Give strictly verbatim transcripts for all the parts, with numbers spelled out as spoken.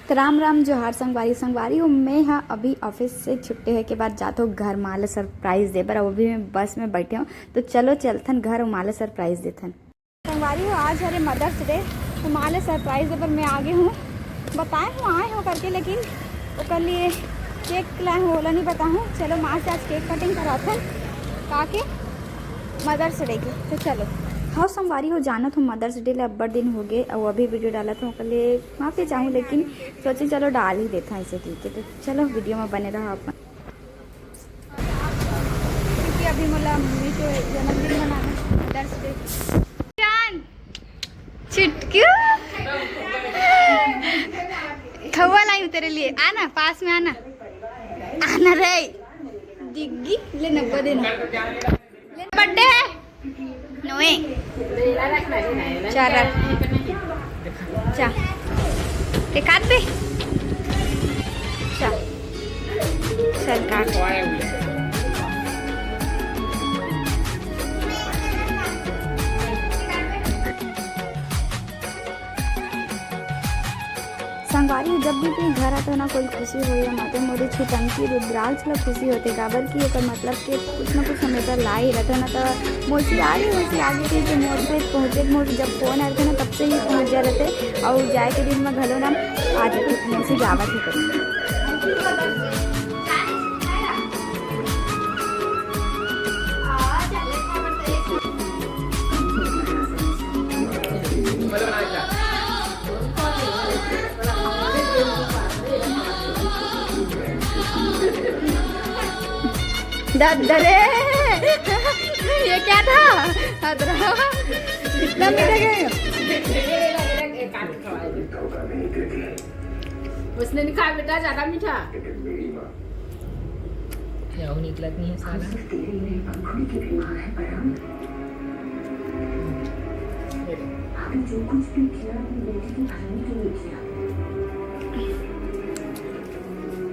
त राम राम, जोहार संगवारी। संगवारी हो, मैं हा अभी ऑफिस से छुट्टे होय के बाद जात हो घर, माँ ला सरप्राइज दे बर। अउ अभी मैं बस में बैठे हो, तो चलो चलथन घर अउ माँ ला सरप्राइज देथन। संगवारी हो, आज हरे मदर्स डे, तो माँ ला सरप्राइज दे बर मैं आगे हूँ। बताए हूँ आए हो करके, लेकिन ओकर लिए केक लाए हूँ, ओला नहीं बताए हूँ। चलो माँ से आज केक कटिंग कराथन, का के मदर्स डे के। तो चलो। हाँ संगवारी हो, जानत हो मदर्स डे ले अब्बड़ दिन हो गए, अउ अभी वीडियो डालत हूँ, ओकर लिए माफी चाहूँ, लेकिन सोचे चलो डाल ही देता ऐसे, ठीक है। तो चलो वीडियो में बने रहो अपन। क्योंकि अभी मोला मम्मी के जन्मदिन मनाना है, मदर्स डे। जान, चुटकू, खौवा लाई हूँ तेरे लिए, आना, पास में आना, आना रे, डिग्गी ले नब्बे देना। बर्थडे है नोए। चार। चा। ते काट बे। चा। चल काट। संगवारी, जब भी कोई घर आथे ना, कोई खुशी होय या ना, तो मोरे छुटंकी रुद्राक्ष ला खुशी होथे, काबर कि ओकर मतलब के कुछ ना कुछ हमेशा ला ही रहिथे ना। तो मौसी आ गई, मौसी आ गई थी, तो मोर से पहुँचे, मोर जब फोन आथे ना, तब से ही पहुँच जा रहिथे। अउ जाए के दिन में घलो ना, आज मौसी जावत ही करके। दद्दरे, ये क्या था? अदरक, इतना मीठा क्या है? उसने नहीं खाया बेटा, ज्यादा मीठा। क्या वो निकलत नहीं है साला?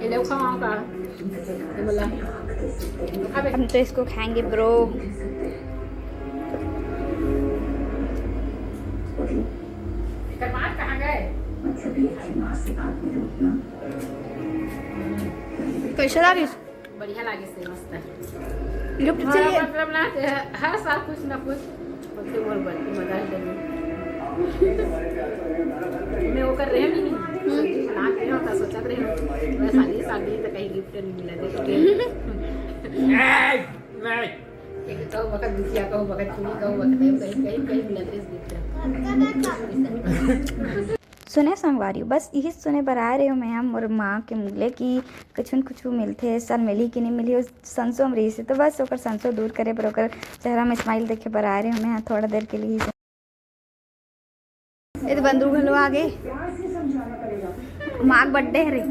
ये लो, खाओ का। ये बोला। हम तो इसको खाएंगे, ब्रो। कहाँ गए? कैसा लागिस? बढ़िया लागिस हे, मस्त। गिफ्ट चाहिए? मतलब ना, हर साल कुछ ना कुछ होथे मोर बर्थडे, मदर्स डे में। मैं वो कर रहे नहीं, हम्म। सोच, बना के रहे होता, सोचत रहे हो। मैं शादी, शादी तो कहीं गिफ्ट नहीं मिला दे। एक तो वक्त बिटिया, कहूँ वक्त चुनी, कहूँ वक्त कहीं, कहीं, कहीं मिला दे गिफ्ट। सुने संगवारी, बस यही सुने बर आए रहे हो मैं हा मोर माँ के मुँह ले कि कुछु न कुछु मिलथे, सन मिलही कि नहीं मिलही, संसो में रहिस हे, तो बस ओकर संसो दूर करे बर, ओकर चेहरा में स्माइल देखे बर आए रहे हो मैं हा थोड़ा देर के लिए ही। ये तो बंदरू घलो आ गए, माँ के बर्थडे हरे।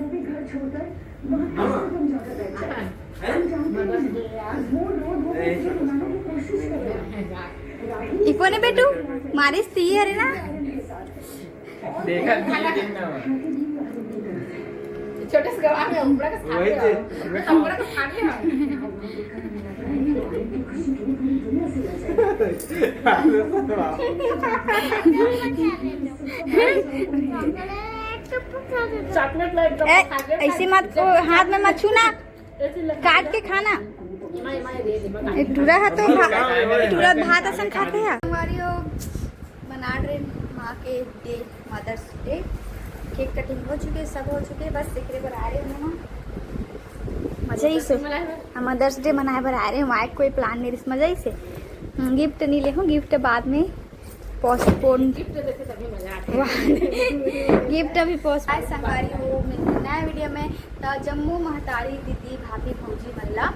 इको ने बेटू, मारिस ती हरे ना। देखा नहीं, देखना। छोटे से गवाह में ऊपर का वही खाते तो। हो। ऊपर का खाते हो। चॉकलेट लाइट का ए, खा के ऐसे मत, ओ, हाथ में मत छूना। काट के खाना। ए, टूरा हा तो भा-, टूरा भात असन खाथे हा। संगवारी हो, मना रहे माँ के day, Mother's day. Cake cutting हो चुके, सब हो चुके, बस एकरे बर आ रहे हो ना। मजा ही से। हाँ, मदर्स डे मनाए बर आ रहे हो, वहाँ कोई प्लान नहीं रिस, मजा ही से। हम्म, गिफ्ट नहीं ले हूँ, गिफ्ट बाद में। पोस्टपोन। गिफ्ट देखे तभी मजा आथे। वाह। गिफ्ट अभी पोस्ट। हाय संगवारी हो, मिलते नया वीडियो में। त जम्मो महतारी, दीदी, भाभी, भौजी मन ला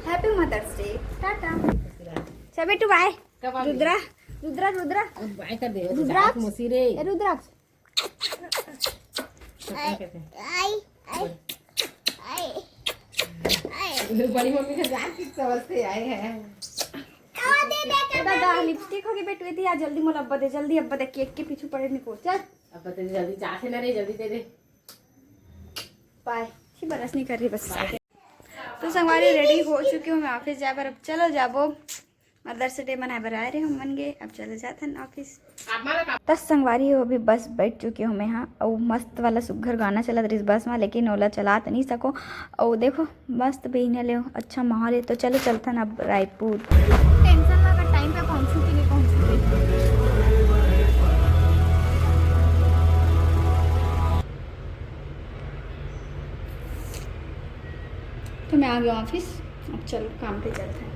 हैप्पी मदर्स डे। टाटा। चल बेटू, बाय। कब आ गई? रुद्रा, रुद्रा, रुद्रा। अब बाय कर दे, रुद्राक्ष। मौसी रे। ए, रुद्राक्ष। आई, आई, आई, आई। बड़ी मम्मी का जान किस समझते आए हैं। ए दादा, लिपस्टिक हो गई बेटू, एती आ, जल्दी मोला अब्बा दे, जल्दी अब्बा दे, केक के पीछू पड़े निको, चल। अब्बा दे, जल्दी जाथे ना रे, जल्दी दे दे। बाय। छी, बरस नहीं कर रही बस। तो संगवारी रेडी हो चुकी हूँ मैं ऑफिस जाए बर, अब चलो जाबो। Mother's Day मनाए बर आए रहे हमन गे, अब चले जाथन office। त संगवारी हो, अभी बस बैठ चुके हो मैं हा, अउ मस्त वाला सुग्घर गाना चलत रहिस बस में, लेकिन ओला चला त नहीं सको। अउ देखो, मस्त बिहनिया ले अच्छा माहौल है। तो चलो चलथन अब रायपुर। Tension लगा, time पे पहुंचू कि नहीं पहुंचू। तो मैं आ गया office, अब चलो काम पे चलते हैं।